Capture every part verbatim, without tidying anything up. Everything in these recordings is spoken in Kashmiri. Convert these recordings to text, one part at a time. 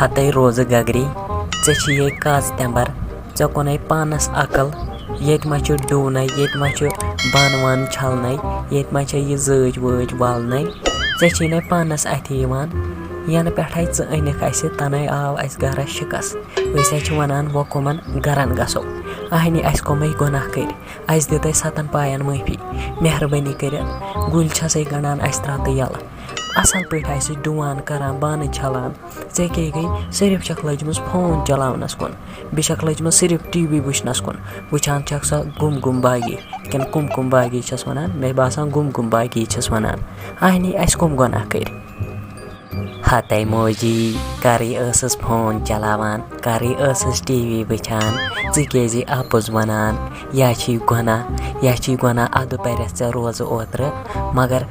ہتے روزٕ گگری، ژےٚ چھِ یے کاژٕ تٮ۪مبر، ژےٚ کُنے پانس عقل، ییٚتہِ ما چھُ ڈوٗنَے، ییٚتہِ ما چھُ بانہٕ وانہٕ چھلنَے، ییٚتہِ ما چھےٚ یہِ زٲج وٲج والنَے، ژےٚ چھی نَے پانس اَتھِ یِوان۔ ینہٕ پٮ۪ٹھَے ژٕ أنِکھ اَسہِ، تَنَے آو اَسہِ گرس شِکس۔ أسۍ حظ چھِ وَنان، وۄنۍ کَمَن گرن گژھو؟ اَہنہِ، اَسہِ کَمَے گۄناہ کٔرۍ؟ اَسہِ دِتَے ستن پاین معٲفی۔ مہربٲنی کٔرِتھ، گُلۍ چھسَے گنڈان، اَسہِ ترٛاو تہٕ یَلہٕ۔ اَصٕل پٲٹھۍ آسہِ ڈُوان کران، بانہٕ چھلان۔ ژےٚ کیٛاہ گٔے؟ صرف چھکھ لٔجمٕژ فون چلاونس کُن، بیٚیہِ چھکھ لٔجمٕژ صرف ٹی وی وٕچھنس کُن۔ وٕچھان چھکھ سۄ گُم گُم باغی، کِنہٕ کُم کُم باغی چھس وَنان؟ مےٚ باسان، گُم گُم باغی چھس وَنان۔ اَہنی، اَسہِ کَم گۄناہ کٔرۍ؟ ہتے موجی، کَرٕے ٲسٕس فون چلاوان، کَرٕے ٲسٕس ٹی وی وٕچھان، ژٕ کیٛازِ اَپُز وَنان؟ یا چھی گۄناہ، یا چھی گۄناہ اَدٕ پَرٮ۪تھ ژےٚ روزٕ اوترٕ، مگر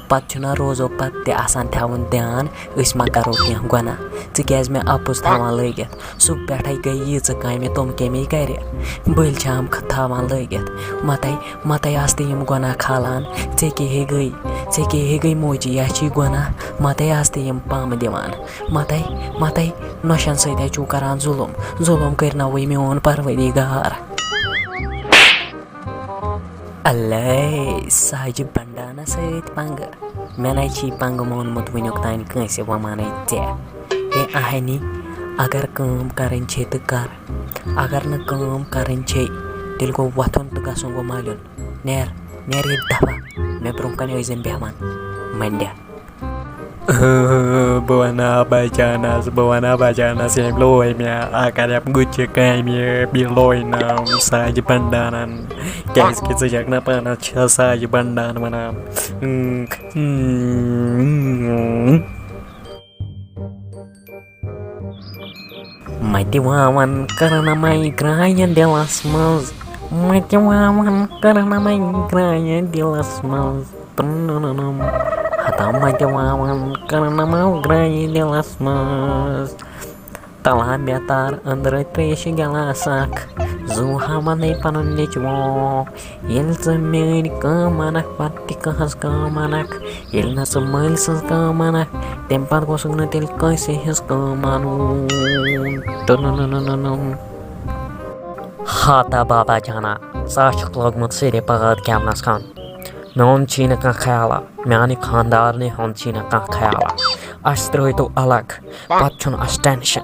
پَتہٕ چھُنہ روزو پَتہٕ تہِ آسان تھاوُن دیان، أسۍ ما کَرو کینٛہہ گۄناہ؟ ژٕ کیٛازِ مےٚ اَپُز تھاوان لٲگِتھ؟ صُبح پٮ۪ٹھَے گٔے ییٖژٕ کامہِ، تِم کَمے کَرِ؟ بٔلۍ چھِ ہم خ-، تھاوان لٲگِتھ۔ مَتَے، مَتَے آسہٕ تہٕ یِم گۄناہ کھالان، ژےٚ کیٛاہ ہے گٔے؟ ژےٚ کیٛاہ ہے گٔے موجی؟ یا چھی گۄناہ؟ مَتَے آسہٕ تہٕ یِم پامہٕ دِوان۔ مَتَے، مَتَے، نۄشَن سۭتۍ ہے چھُو کَران ظُلُم۔ ظُلُم کٔرۍ نَوٕے میون پروردگار۔ اَلے، ساجہِ بنڈانَس سۭتۍ پنٛگہٕ۔ مےٚ نَے چھی پنٛگہٕ مونمُت وٕنیُک تام کٲنٛسہِ، وۄنۍ مانے ژےٚ۔ ہے اَہنی، اگر کٲم کَرٕنۍ چھے تہٕ کَر، اگر نہٕ کٲم کَرٕنۍ چھے، تیٚلہِ گوٚو وۄتھُن تہٕ گژھُن گوٚو مالیُن۔ نیر، نیر ییٚتہِ دفعہ، مےٚ برٛونٛہہ کَنہِ ٲسۍ زَن بیٚہوان، منڈیا۔ بہٕ وَنہٕ ہا بَچانَس، بہٕ وَنہٕ ہا بَچانَس، ییٚمۍ لوے مےٚ، اگر یِم گُتجہِ کامہِ، بیٚیہِ لوینَم ساجہِ بنڈانَن، کیٛازِکہِ ژٕ چھَکھ نہ پانَس چھےٚ ساجہِ بنڈان وَنان۔ مَتہِ واوَن کٔرنَمَے گرٛایہِ دِلَس منٛز، مَتہِ واوَن کٔرنَمَے گرٛایہِ دِلَس منٛز۔ ہتا مَتہِ واوَن کٔرنَمَو گرٛایہِ دِلَس منٛز۔ تَلان بیتار أنٛدرٕ ترٛیشہِ گِلاس اَکھ، زُو ہاوَنے پَنُن نیٚچوٗ۔ ییٚلہِ ژٕ میٛٲنۍ کٲم اَنَکھ، پَتہٕ تہِ کٕہٕنٛز کٲم اَنَکھ۔ ییٚلہِ نہٕ ژٕ مٲلۍ سٕنٛز کٲم اَنَکھ، تَمہِ پَتہٕ گوٚژھُکھ نہٕ تیٚلہِ کٲنٛسے ہٕنٛز کٲم اَنُن۔ ٹُنُنُنُنُنُن۔ ہاتا بابا جانا، ژٕ ہا چھُکھ لوٚگمُت صرف بٲتھ گٮ۪ونَس کُن۔ میون چھی نہٕ کانٛہہ خیالا، میانہِ خاندارنہِ ہُنٛد چھی نہٕ کانٛہہ خیالا۔ اَسہِ ترٛٲوتو الگ، پتہٕ چھُنہٕ اَسہِ ٹینشن،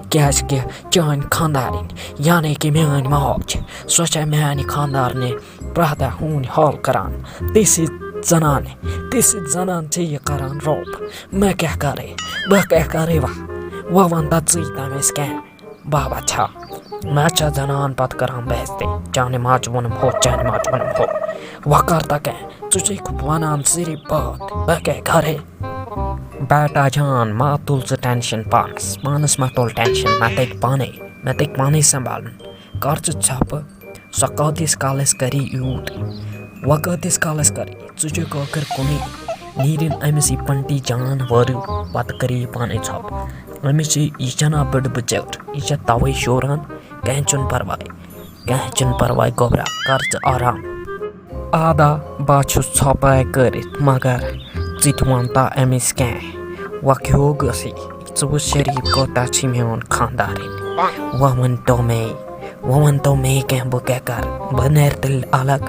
کیازِ کہِ چٲنۍ خاندارِنۍ، یعنی کہِ میٲنۍ موج، سۄ چھےٚ میانہِ خاندارنہِ پرٛٮ۪تھ دۄہ ہوٗنۍ حال کران۔ تِژھ زنانہِ، تِژھ زنان چھےٚ یہِ کران روب۔ مےٚ کیٛاہ کرے، بہٕ کیٛاہ کرے وۄنۍ؟ وۄنۍ وَن تہٕ ژٕے تَمہِ وِزِ کینٛہہ۔ بابا چھا؟ مےٚ چھا زنان پتہٕ کران بے عزتی؟ چانہِ ماجہِ ووٚنُم ہُہ، چانہِ ماجہِ ووٚنُم ہُہ۔ وۄنۍ کر تہٕ کینٛہہ، ژٕ چھے وَنان صرف بٲتھ، بہٕ کیٛاہ کرے؟ بیٹا جان، ما تُل ژٕ ٹینشن پانس، پانس ما تُل ٹینشن، مےٚ تٔگۍ پانے، مےٚ تٔگۍ پانے سنبھالُن۔ کر ژٕ ژھۄپہٕ، سۄ کۭتِس کالس کری یوٗت؟ وۄنۍ کۭتِس کالس کری؟ ژٕ چھُکھ ٲخٕر کُنُے۔ نیٖرِن أمِس یہِ پنٹی جان وٲرِو، پتہٕ کری یہِ پانے ژھۄپہٕ۔ أمِس چھِ یہِ جناب بٔڑ بٕژِر، یہِ چھےٚ توے شوران۔ کینٛہہ چھُنہٕ پرواے، کینٛہہ چھُنہٕ پرواے گوٚبرا، کر ژٕ آرام۔ آدا، بہٕ چھُس ژھۄپہٕ کٔرِتھ، مگر ژٕ تہِ وَن تا أمِس کینٛہہ۔ وۄنۍ کیٛاہ گوٚژھُے؟ ژٕ وٕچھ شریٖف کوٗتاہ چھُے میون خاندارٕنۍ۔ وۄنۍ وَن تو مے، وۄنۍ وَن تو مے کینٛہہ، بہٕ کیٛاہ کَرٕ؟ بہٕ نیرٕ تیٚلہِ الگ۔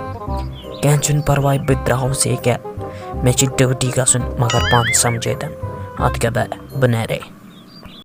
کینٛہہ چھُنہٕ پَرواے، بہٕ تہِ درٛاوُس ییٚکیٛاہ۔ مےٚ چھِ ڈیوٹی گژھُن، مگر پانہٕ سَمجھٲیتَن۔ اَدٕ کیٛاہ بہٕ، بہٕ نیرے۔